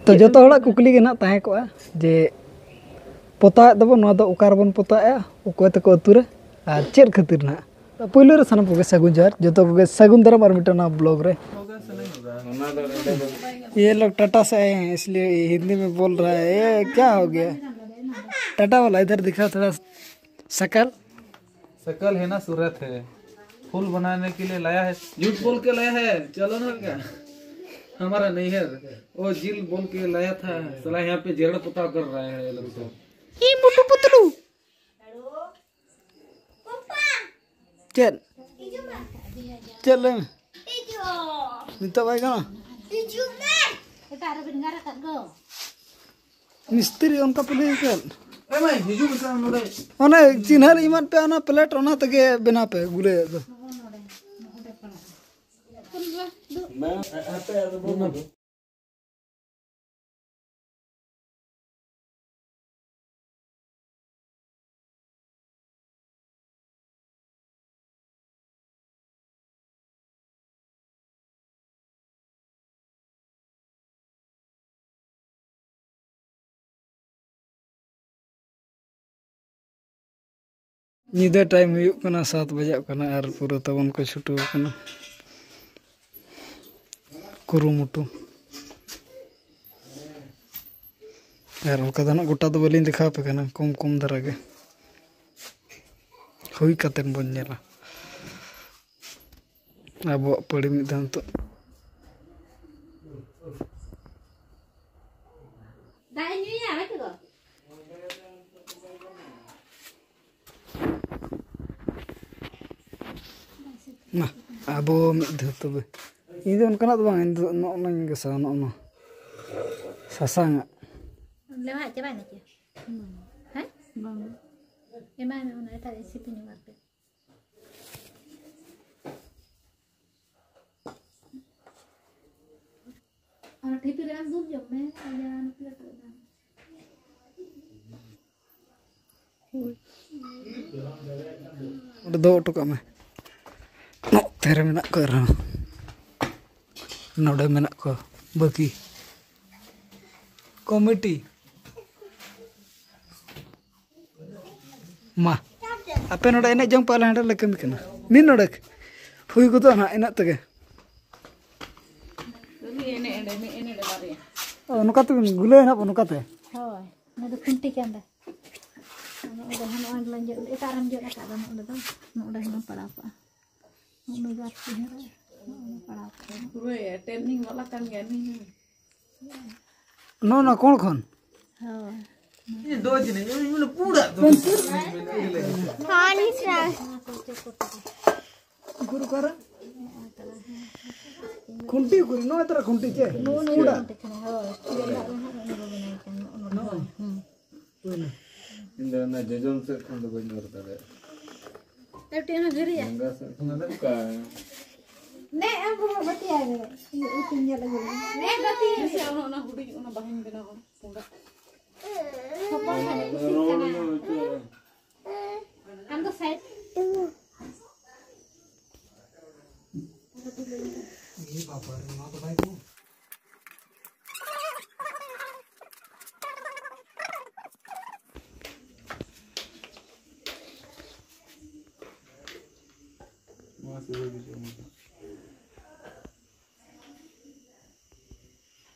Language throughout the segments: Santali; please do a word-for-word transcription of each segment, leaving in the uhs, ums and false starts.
ᱛᱚ, ᱡᱚᱛᱚ ᱦᱚᱲᱟᱜ ᱠᱩᱠᱞᱤ ᱜᱮ ᱱᱟᱦᱟᱜ ᱛᱟᱦᱮᱸ ᱠᱚᱜᱼᱟ ᱡᱮ ᱯᱚᱛᱟᱣᱮᱫ ᱫᱚᱵᱚᱱ, ᱱᱚᱣᱟ ᱫᱚ ᱚᱠᱟ ᱨᱮᱵᱚᱱ ᱯᱚᱛᱟᱣᱮᱫᱼᱟ, ᱚᱠᱚᱭ ᱛᱟᱠᱚ ᱟᱹᱛᱩ ᱨᱮ, ᱟᱨ ᱪᱮᱫ ᱠᱷᱟᱹᱛᱤᱨ ᱱᱟᱦᱟᱜ? ᱯᱳᱭᱞᱳ ᱨᱮ ᱥᱟᱱᱟᱢ ᱠᱚᱜᱮ ᱥᱟᱹᱜᱩᱱ ᱡᱚᱦᱟᱨ, ᱡᱚᱛᱚ ᱠᱚᱜᱮ ᱥᱟᱹᱜᱩᱱ ᱫᱟᱨᱟᱢ ᱟᱨ ᱢᱤᱫᱴᱟᱝ ᱱᱟᱣᱟ ᱵᱞᱚᱜ ᱨᱮ᱾ ये लोग टाटा से आए हैं, इसलिए हिंदी में बोल रहा है। ये क्या हो गया? टाटा वाला इधर दिखा थोड़ा, शकल। शकल है ना, सूरत है। फूल बनाने के लिए लाया है। झूठ बोल के लाया है, चलो ना का। हमारा नहीं है। वो झील बोल के लाया था। साला यहाँ पे जेरड़ पोताव कर रहा है ये लोग तो। ᱪᱮᱫ? ᱪᱮᱫ ᱞᱟᱹᱭ ᱢᱮ? ᱱᱤᱛᱚᱜ ᱵᱟᱭ ᱜᱟᱱᱚᱜᱼᱟ? ᱢᱤᱥᱛᱨᱤ ᱚᱱᱠᱟ ᱯᱮ ᱞᱟᱹᱭ ᱠᱮᱫ᱾ ᱚᱱᱮ ᱪᱤᱱᱦᱟᱹ ᱮᱢᱟᱫ ᱯᱮ, ᱚᱱᱟ ᱯᱞᱮᱴ, ᱚᱱᱟ ᱛᱮᱜᱮ ᱵᱮᱱᱟᱣ ᱯᱮ, ᱜᱩᱞᱟᱹᱭᱟᱜ ᱫᱚ᱾ ᱧᱤᱫᱟᱹ ᱴᱟᱭᱤᱢ ᱦᱩᱭᱩᱜ ᱠᱟᱱᱟ, ᱥᱟᱛ ᱵᱟᱡᱟᱜ ᱠᱟᱱᱟ ᱟᱨ ᱯᱩᱨᱟᱹ ᱛᱟᱵᱚᱱ ᱠᱚ ᱪᱷᱩᱴᱟᱹᱣ ᱠᱟᱱᱟ ᱠᱩᱨᱩᱢᱩᱴᱩ᱾ ᱟᱨ ᱚᱱᱠᱟ ᱫᱚ ᱱᱟᱜ ᱜᱚᱴᱟ ᱫᱚ ᱵᱟᱹᱞᱤᱧ ᱫᱮᱠᱷᱟᱣ ᱟᱯᱮ ᱠᱟᱱᱟ, ᱠᱚᱢ ᱠᱚᱢ ᱫᱷᱟᱨᱟ ᱜᱮ ᱦᱩᱭ ᱠᱟᱛᱮᱫ ᱵᱚᱱ ᱧᱮᱞᱟ᱾ ᱟᱵᱚᱣᱟᱜ ᱯᱟᱹᱲᱤ ᱢᱤᱫ ᱫᱷᱟᱣ ᱱᱤᱛᱚᱜ᱾ ᱫᱟᱜ ᱤᱧ ᱧᱩᱭᱟ, ᱵᱟᱹᱪᱩᱜ ᱫᱚ᱾ ᱢᱟ, ᱟᱵᱚ ᱢᱤᱫ ᱫᱷᱟᱣ ᱛᱚᱵᱮ᱾ ᱤᱧ ᱫᱚ ᱚᱱᱠᱟᱱᱟᱜ ᱫᱚ ᱵᱟᱝ, ᱤᱧ ᱫᱚ ᱱᱚᱜᱼᱚ ᱱᱚᱣᱟᱧ ᱜᱷᱟᱥᱟᱣᱟ, ᱱᱚᱜᱼᱚ ᱱᱚᱣᱟ᱾ ᱥᱟᱥᱟᱝ ᱟᱜ᱾ ᱞᱮᱣᱦᱟ ᱪᱟᱵᱟᱭᱮᱱᱟ ᱪᱮ? ᱦᱮᱸ? ᱵᱟᱝ᱾ ᱮᱢᱟᱭ ᱢᱮ ᱚᱱᱟ ᱮᱴᱟᱜ ᱨᱮ ᱥᱤᱯᱤ ᱧᱚᱜ ᱟᱨ ᱠᱟᱹᱡ᱾ ᱟᱨ ᱴᱷᱤᱯᱤ ᱨᱮ ᱟᱢ ᱫᱩᱞ ᱡᱚᱝ ᱢᱮ, ᱟᱨ ᱡᱟᱦᱟᱸ ᱱᱩᱠᱩ ᱞᱟᱹᱴᱩ ᱮᱢᱟᱱ᱾ ᱚᱸᱰᱮ ᱫᱚᱦᱚ ᱦᱚᱴᱚ ᱠᱟᱜ ᱢᱮ᱾ ᱱᱚᱛᱮ ᱨᱮ ᱢᱮᱱᱟᱜ ᱠᱚᱣᱟ ᱟᱨᱦᱚᱸ᱾ ᱱᱚᱰᱮ ᱢᱮᱱᱟᱜ ᱠᱚᱣᱟ ᱵᱟᱹᱠᱤ᱾ ᱠᱚᱢᱤᱴᱤ᱾ ᱢᱟ, ᱟᱯᱮ ᱱᱚᱰᱮ ᱮᱱᱮᱡ ᱡᱚᱝ ᱯᱮ, ᱟᱞᱮ ᱦᱟᱸᱰᱮ ᱞᱮ ᱠᱟᱹᱢᱤ ᱠᱟᱱᱟ᱾ ᱢᱤᱫ ᱱᱚᱰᱮᱠ ᱦᱩᱭ ᱜᱚᱫᱚᱜᱼᱟ ᱱᱟᱦᱟᱜ ᱤᱱᱟᱹᱜ ᱛᱮᱜᱮ᱾ ᱚ, ᱱᱚᱝᱠᱟ ᱛᱮᱵᱤᱱ ᱜᱩᱞᱟᱹᱭᱟ ᱱᱟᱦᱟᱜ ᱵᱚ, ᱱᱚᱝᱠᱟ ᱛᱮ᱾ ᱦᱳᱭ, ᱚᱱᱟ ᱫᱚ ᱠᱷᱩᱱᱴᱤ ᱠᱟᱱ ᱫᱚ᱾ ᱱᱚᱜᱼᱚᱭ ᱫᱚ ᱦᱟᱸᱜ ᱱᱚᱜᱼᱚᱭ ᱞᱟᱝ ᱡᱚᱫ, ᱮᱴᱟᱜ ᱨᱮᱢ ᱡᱚᱫ ᱟᱠᱟᱫ ᱫᱚ, ᱱᱚᱜᱼᱚᱭ ᱫᱚ ᱱᱚᱜᱼᱚᱭ ᱦᱟᱸᱜ ᱯᱟᱲᱟᱣ ᱠᱚᱜᱼᱟ᱾ ᱱᱚᱜᱼᱚᱭ ᱫᱚ ᱟᱨ ᱪᱮᱫ ᱦᱚᱸ ᱵᱟᱝ, ᱱᱚᱜᱼᱚᱭ ᱯᱟᱲᱟᱣ ᱠᱚᱜᱼᱟ᱾ ᱯᱩᱨᱟᱹ ᱴᱨᱮᱱᱤᱝ ᱵᱟᱞᱟ ᱠᱟᱱ ᱜᱮᱭᱟ ᱱᱩᱭ ᱦᱚᱸ᱾ ᱱᱚᱜᱼᱚ ᱱᱚᱣᱟ ᱠᱚᱬ ᱠᱷᱚᱱ? ᱦᱳᱭ᱾ ᱤᱧ ᱫᱚ ᱡᱤᱱᱤᱥ, ᱤᱧ ᱢᱮᱱᱟ ᱯᱩᱸᱰᱟᱜ ᱫᱚ᱾ ᱦᱚᱸ, ᱱᱤᱥᱨᱟ᱾ ᱩᱠᱩᱨ ᱚᱠᱟᱨᱮ? ᱠᱷᱩᱱᱴᱤ ᱩᱠᱩᱨ? ᱱᱚᱜᱼᱚᱭ ᱛᱚᱨᱟ ᱠᱷᱩᱱᱴᱤ ᱪᱮ? ᱯᱩᱸᱰᱟᱜ᱾ ᱦᱳᱭ᱾ ᱱᱚᱜᱼᱚᱭ᱾ ᱦᱩᱭᱱᱟ᱾ ᱤᱧ ᱫᱚ ᱚᱱᱟ ᱡᱚᱡᱚᱢ ᱥᱮᱫ ᱠᱷᱚᱱ ᱫᱚ ᱵᱟᱹᱧ ᱚᱨ ᱫᱟᱲᱮᱭᱟᱜᱼᱟ᱾ ᱠᱟᱹᱴᱤᱡ ᱚᱱᱟ ᱜᱷᱟᱹᱨᱤᱭᱟ᱾ ᱡᱟᱸᱜᱟ ᱥᱮᱫ ᱠᱷᱚᱱ ᱫᱚ ᱚᱠᱟ? ᱱᱮ ᱟᱢ ᱵᱟᱵᱟ ᱵᱟᱹᱴᱤᱭᱟᱭ ᱢᱮ᱾ ᱤᱧ ᱩᱛᱩᱧ ᱧᱮᱞ ᱟᱹᱜᱩ ᱞᱮᱜᱮ᱾ ᱱᱮ ᱜᱟᱛᱮ᱾ ᱥᱮ ᱚᱱᱟ, ᱚᱱᱟ ᱦᱩᱰᱤᱧ, ᱚᱱᱟ ᱵᱟᱦᱟᱧ ᱵᱮᱱᱟᱣᱟ᱾ ᱯᱩᱸᱰᱟᱜ᱾ ᱦᱚᱯᱚᱱ ᱠᱷᱟᱱ ᱫᱚ ᱠᱩᱥᱤᱜ ᱠᱟᱱᱟ᱾ ᱟᱢ ᱫᱚ ᱥᱟᱭᱤᱰ᱾ ᱮ ᱵᱟᱵᱟ ᱨᱮ, ᱱᱚᱣᱟ ᱫᱚ ᱵᱟᱭ ᱠᱚᱢ᱾ ᱱᱚᱣᱟ ᱥᱤᱵᱤᱞ ᱵᱩᱡᱷᱟᱹᱜᱼᱟ, ᱱᱚᱣᱟ ᱫᱚ᱾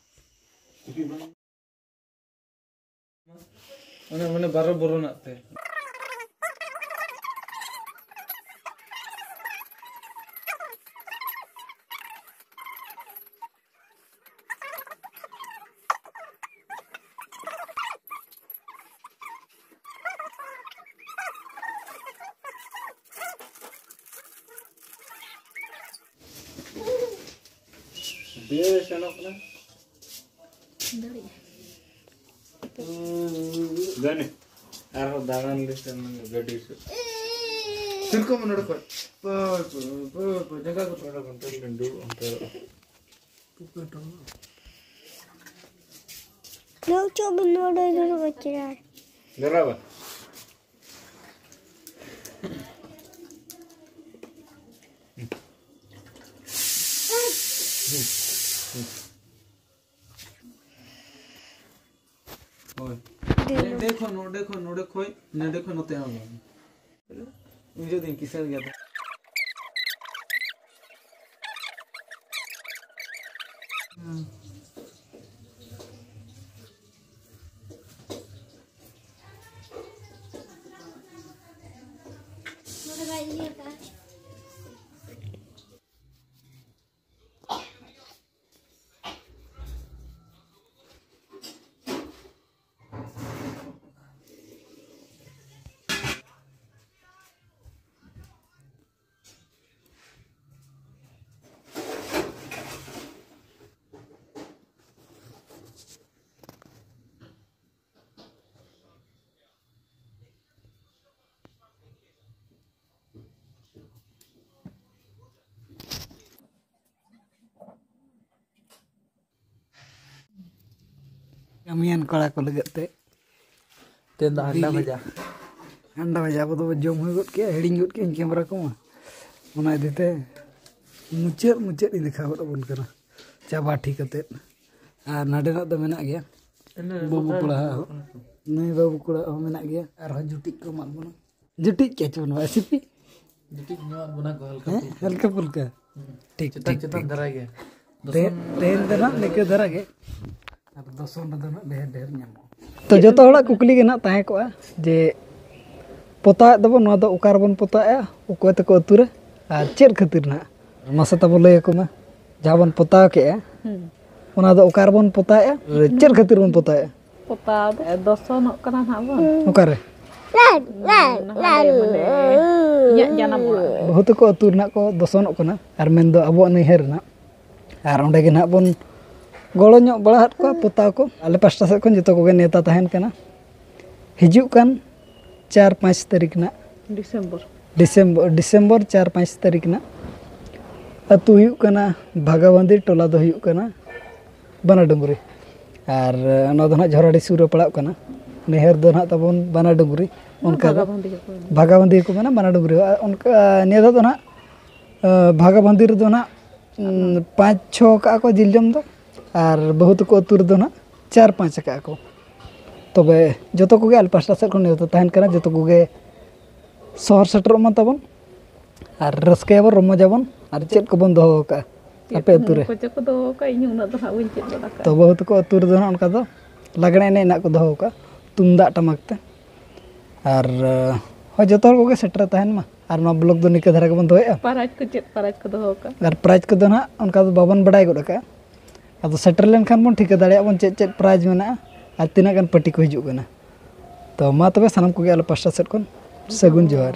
ᱚᱱᱮ, ᱢᱟᱱᱮ, ᱵᱟᱨᱚ ᱵᱚᱨᱚᱱᱟᱜ ᱛᱮ᱾ ᱵᱮᱥ ᱥᱮᱱᱚᱜ ᱠᱟᱱᱟ᱾ ᱫᱟᱲᱮᱭᱟᱜᱼᱟ᱾ ᱫᱟᱱᱮ, ᱟᱨᱦᱚᱸ ᱫᱟᱬᱟᱱ ᱞᱮ ᱥᱮᱱ ᱞᱮᱱ ᱜᱟᱹᱰᱤ ᱥᱮᱫ᱾ ᱥᱮᱨᱚᱠᱚᱢ ᱱᱚᱰᱮ ᱠᱷᱚᱡ᱾ ᱯᱟᱹ, ᱯᱟᱹ, ᱯᱟᱹ, ᱯᱟᱹ, ᱡᱟᱸᱜᱟ ᱠᱚ ᱱᱚᱰᱮ ᱠᱷᱚᱱ ᱛᱮ ᱞᱤᱧ ᱫᱩᱲᱩᱵ ᱦᱟᱛᱟᱲᱚᱜᱼᱟ᱾ ᱫᱩᱲᱩᱵ ᱦᱚᱪᱚ ᱵᱤᱱ ᱱᱚᱰᱮ ᱫᱩᱲᱩᱵ ᱦᱚᱪᱚᱭᱟ᱾ ᱫᱮᱞᱟ ᱵᱟ᱾ ᱱᱚᱰᱮ ᱠᱷᱚᱱ, ᱱᱚᱰᱮ ᱠᱷᱚᱱ, ᱱᱚᱰᱮ ᱠᱷᱚᱱ ᱱᱚᱛᱮ ᱟᱬᱜᱚ᱾ ᱤᱧ ᱫᱚ ᱠᱤᱥᱟᱹᱬ ᱜᱮᱭᱟ ᱛᱚ᱾ ᱠᱟᱹᱢᱤᱭᱟᱱ ᱠᱚᱲᱟ ᱠᱚ ᱞᱟᱹᱜᱤᱫ ᱛᱮ ᱛᱮᱦᱮᱧ ᱫᱚ ᱟᱱᱰᱟ ᱵᱤᱞᱤ᱾ ᱵᱷᱟᱡᱟ᱾ ᱟᱱᱰᱟ ᱵᱷᱟᱡᱟ ᱟᱵᱚ ᱫᱚᱵᱚ ᱡᱚᱢ ᱦᱩᱭ ᱜᱚᱫ ᱠᱮᱜᱼᱟ, ᱦᱤᱲᱤᱧ ᱜᱚᱫ ᱠᱮᱜᱼᱟ ᱠᱮᱢᱮᱨᱟ ᱠᱚᱢᱟ᱾ ᱚᱱᱟ ᱤᱫᱤ ᱛᱮ ᱢᱩᱪᱟᱹᱫ ᱢᱩᱪᱟᱹᱫ ᱤᱧ ᱫᱮᱠᱷᱟᱣ ᱜᱚᱫ ᱟᱵᱚᱱ ᱠᱟᱱᱟ ᱪᱟ ᱵᱟᱹᱴᱤ ᱠᱟᱛᱮᱫ᱾ ᱟᱨ ᱱᱟᱰᱮᱱᱟᱜ ᱫᱚ ᱢᱮᱱᱟᱜ ᱜᱮᱭᱟ, ᱵᱟᱹᱵᱩ ᱠᱚᱲᱟ ᱦᱚᱸ, ᱱᱩᱭ ᱵᱟᱹᱵᱩ ᱠᱚᱲᱟ ᱦᱚᱸ ᱢᱮᱱᱟᱜ ᱜᱮᱭᱟ᱾ ᱟᱨᱦᱚᱸ ᱡᱩᱴᱤᱡ ᱠᱚ ᱮᱢᱟᱫ ᱵᱚᱱᱟ᱾ ᱡᱩᱴᱤᱡ ᱠᱮᱪ ᱵᱟᱹᱱᱩᱜᱼᱟ, ᱥᱤᱯᱤ᱾ ᱡᱩᱴᱤᱡ ᱧᱚᱜ ᱵᱚᱱᱟ ᱠᱚ ᱦᱟᱞᱠᱟ ᱦᱮᱸ, ᱯᱷᱩᱞᱠᱟ᱾ ᱦᱟᱞᱠᱟ ᱯᱷᱩᱞᱠᱟ᱾ ᱦᱩᱸ᱾ ᱴᱷᱤᱠ, ᱪᱮᱛᱟᱱ ᱴᱷᱤᱠ, ᱪᱮᱛᱟᱱ ᱴᱷᱤᱠ᱾ ᱫᱷᱟᱨᱟ ᱜᱮ᱾ ᱛᱮ-, ᱛᱮᱦᱮᱧ ᱫᱚ ᱱᱟᱜ ᱱᱤᱠᱟᱹ ᱫᱷᱟᱨᱟ ᱜᱮ᱾ ᱟᱨ ᱫᱚᱥᱚᱱ ᱨᱮᱫᱚ ᱱᱟᱜ ᱰᱷᱮᱨ ᱰᱷᱮᱨ ᱧᱟᱢᱚᱜᱼᱟ᱾ ᱛᱚ, ᱡᱚᱛᱚ ᱦᱚᱲᱟᱜ ᱠᱩᱠᱞᱤ ᱜᱮ ᱱᱟᱜ ᱛᱟᱦᱮᱸ ᱠᱚᱜᱼᱟ ᱡᱮ, ᱯᱚᱛᱟᱣᱮᱫ ᱫᱚᱵᱚᱱ, ᱱᱚᱣᱟ ᱫᱚ ᱚᱠᱟ ᱨᱮᱵᱚᱱ ᱯᱚᱛᱟᱣᱮᱫᱼᱟ, ᱚᱠᱚᱭ ᱛᱟᱠᱚ ᱟᱹᱛᱩ ᱨᱮ, ᱟᱨ ᱪᱮᱫ ᱠᱷᱟᱹᱛᱤᱨ ᱱᱟᱜ? ᱢᱟᱥᱮ ᱛᱟᱵᱚ ᱞᱟᱹᱭ ᱟᱠᱚ ᱢᱮ, ᱡᱟᱦᱟᱸ ᱵᱚᱱ ᱯᱚᱛᱟᱣ ᱠᱮᱜᱼᱟ, ᱦᱩᱸ᱾ ᱚᱱᱟ ᱫᱚ ᱚᱠᱟ ᱨᱮᱵᱚᱱ ᱯᱚᱛᱟᱣᱮᱜᱼᱟ? ᱪᱮᱫ ᱠᱷᱟᱹᱛᱤᱨ ᱵᱚᱱ ᱯᱚᱛᱟᱣᱮᱜᱼᱟ? ᱯᱚᱛᱟᱣ ᱫᱚ ᱫᱚᱥᱚᱱᱚᱜ ᱠᱟᱱᱟ ᱱᱟᱦᱟᱜ ᱵᱚᱱ᱾ ᱚᱠᱟᱨᱮ? ᱱᱟᱦᱟᱜ ᱢᱟᱱᱮ ᱤᱧᱟᱹᱜ ᱡᱟᱱᱟᱢ ᱚᱲᱟᱜ᱾ ᱵᱟᱹᱦᱩ ᱛᱟᱠᱚ ᱟᱹᱛᱩ ᱨᱮᱱᱟᱜ ᱠᱚ ᱫᱚᱥᱚᱱᱚᱜ ᱠᱟᱱᱟ, ᱟᱨ ᱢᱮᱱᱫᱚ ᱟᱵᱚᱣᱟᱜ ᱱᱟᱹᱭᱦᱟᱹᱨ ᱨᱮᱱᱟᱜ᱾ ᱟᱨ ᱚᱸᱰᱮ ᱜᱮ ᱱᱟᱦᱟᱜ ᱵᱚᱱ ᱜᱚᱲᱚ ᱧᱚᱜ ᱵᱟᱲᱟ ᱟᱫ ᱠᱚᱣᱟ ᱯᱚᱛᱟᱣ ᱠᱚ᱾ ᱟᱞᱮ ᱯᱟᱥᱴᱟ ᱥᱮᱫ ᱠᱷᱚᱱ ᱡᱚᱛᱚ ᱠᱚᱜᱮ ᱱᱮᱣᱛᱟ ᱛᱟᱦᱮᱱ ᱠᱟᱱᱟ᱾ ᱦᱤᱡᱩᱜ ᱠᱟᱱ ᱪᱟᱨ ᱯᱟᱸᱪ ᱛᱟᱹᱨᱤᱠᱷ ᱱᱟᱜ᱾ ᱰᱤᱥᱮᱢᱵᱚᱨ᱾ ᱰᱤᱥᱮᱢᱵᱚᱨ, ᱰᱤᱥᱮᱢᱵᱚᱨ ᱪᱟᱨ ᱯᱟᱸᱪ ᱛᱟᱹᱨᱤᱠᱷ ᱱᱟᱜ᱾ ᱟᱹᱛᱩ ᱦᱩᱭᱩᱜ ᱠᱟᱱᱟ ᱵᱷᱟᱜᱟᱵᱟᱸᱫᱤ, ᱴᱚᱞᱟ ᱫᱚ ᱦᱩᱭᱩᱜ ᱠᱟᱱᱟ ᱵᱟᱱᱟ ᱰᱩᱝᱨᱤ᱾ ᱟᱨ ᱱᱚᱣᱟ ᱫᱚ ᱱᱟᱜ ᱡᱷᱚᱨᱟᱰᱤ ᱥᱩᱨ ᱨᱮ ᱯᱟᱲᱟᱜ ᱠᱟᱱᱟ᱾ ᱱᱟᱹᱭᱦᱟᱹᱨ ᱫᱚ ᱱᱟᱜ ᱛᱟᱵᱚᱱ ᱵᱟᱱᱟ ᱰᱩᱝᱨᱤ᱾ ᱚᱱᱠᱟ ᱫᱚ ᱵᱷᱟᱜᱟᱵᱟᱸᱫᱤ ᱜᱮᱠᱚ ᱢᱮᱱᱟ᱾ ᱵᱷᱟᱜᱟᱵᱟᱸᱫᱤ ᱜᱮᱠᱚ ᱢᱮᱱᱟ, ᱵᱟᱱᱟ ᱰᱩᱝᱨᱤ᱾ ᱟᱨ ᱚᱱᱠᱟ ᱱᱤᱭᱟᱹ ᱫᱷᱟᱣ ᱫᱚ ᱱᱟᱜ, ᱟᱸ, ᱵᱷᱟᱜᱟᱵᱟᱸᱫᱤ ᱨᱮᱫᱚ ᱱᱟᱜ, ᱩᱸ, ᱯᱟᱸᱪ ᱪᱷᱚ ᱠᱟᱜᱼᱟ ᱠᱚ ᱡᱤᱞ ᱡᱚᱢ ᱫᱚ, ᱟᱨ ᱵᱟᱹᱦᱩ ᱛᱟᱠᱚ ᱟᱹᱛᱩ ᱨᱮᱫᱚ ᱱᱟᱜ ᱪᱟᱨ ᱯᱟᱸᱪ ᱠᱟᱜᱼᱟ ᱠᱚ᱾ ᱛᱚᱵᱮ ᱡᱚᱛᱚ ᱠᱚᱜᱮ ᱟᱞᱮ ᱯᱟᱥᱴᱟ ᱥᱮᱫ ᱠᱷᱚᱱ ᱱᱮᱣᱛᱟ ᱛᱟᱦᱮᱱ ᱠᱟᱱᱟ, ᱡᱚᱛᱚ ᱠᱚᱜᱮ ᱥᱚᱦᱚᱨ ᱥᱮᱴᱮᱨᱚᱜ ᱢᱟ ᱛᱟᱵᱚᱱ ᱟᱨ ᱨᱟᱹᱥᱠᱟᱹᱭᱟᱵᱚᱱ, ᱨᱚᱢᱚᱡᱟᱵᱚᱱ᱾ ᱟᱨ ᱪᱮᱫ ᱠᱚᱵᱚᱱ ᱫᱚᱦᱚ ᱟᱠᱟᱫᱼᱟ ᱟᱯᱮ ᱟᱹᱛᱩ ᱨᱮ? ᱠᱚᱪᱮ ᱠᱚ ᱫᱚᱦᱚ ᱟᱠᱟᱫ, ᱤᱧ ᱦᱚᱸ ᱩᱱᱟᱹᱜ ᱫᱚ ᱦᱟᱸᱜ ᱵᱟᱹᱧ ᱪᱮᱫ ᱜᱚᱫ ᱟᱠᱟᱫᱼᱟ᱾ ᱛᱚ ᱵᱟᱹᱦᱩ ᱛᱟᱠᱚ ᱟᱹᱛᱩ ᱨᱮᱫᱚ ᱦᱟᱸᱜ ᱚᱱᱠᱟ ᱫᱚ ᱞᱟᱜᱽᱬᱮ ᱮᱱᱮᱡ ᱨᱮᱱᱟᱜ ᱠᱚ ᱫᱚᱦᱚ ᱟᱠᱟᱫᱼᱟ, ᱛᱩᱢᱫᱟᱜ ᱴᱟᱢᱟᱠ ᱛᱮ᱾ ᱟᱨ ᱦᱳᱭ, ᱡᱚᱛᱚ ᱦᱚᱲ ᱠᱚᱜᱮ ᱥᱮᱴᱮᱨ ᱛᱟᱦᱮᱱ ᱢᱟ᱾ ᱟᱨ ᱱᱚᱣᱟ ᱵᱞᱚᱜ ᱫᱚ ᱱᱤᱝᱠᱟᱹ ᱫᱷᱟᱨᱟ ᱜᱮᱵᱚᱱ ᱫᱚᱦᱚᱭᱮᱫᱼᱟ᱾ ᱯᱟᱨᱟᱡᱽ ᱠᱚ ᱪᱮᱫ ᱯᱟᱨᱟᱡᱽ ᱠᱚ ᱫᱚᱦᱚ ᱟᱠᱟᱫᱼᱟ? ᱟᱨ ᱯᱨᱟᱭᱤᱡᱽ ᱠᱚᱫᱚ ᱱᱟᱦᱟᱜ ᱚᱱᱠᱟ ᱫᱚ ᱵᱟᱵᱚᱱ ᱵᱟᱲᱟᱭ ᱜᱚᱫ ᱟᱠᱟᱫᱼᱟ᱾ ᱟᱫᱚ ᱥᱮᱴᱮᱨ ᱞᱮᱱᱠᱷᱟᱱ ᱵᱚᱱ ᱴᱷᱤᱠᱟᱹ ᱫᱟᱲᱮᱭᱟᱜᱼᱟ ᱵᱚᱱ ᱪᱮᱫ ᱪᱮᱫ ᱯᱨᱟᱭᱤᱡᱽ ᱢᱮᱱᱟᱜᱼᱟ ᱟᱨ ᱛᱤᱱᱟᱹᱜ ᱜᱟᱱ ᱯᱟᱹᱴᱤ ᱠᱚ ᱦᱤᱡᱩᱜ ᱠᱟᱱᱟ᱾ ᱛᱚ ᱢᱟ ᱛᱚᱵᱮ ᱥᱟᱱᱟᱢ ᱠᱚᱜᱮ ᱟᱞᱮ ᱯᱟᱥᱴᱟ ᱥᱮᱫ ᱠᱷᱚᱱ ᱥᱟᱹᱜᱩᱱ ᱡᱚᱦᱟᱨ᱾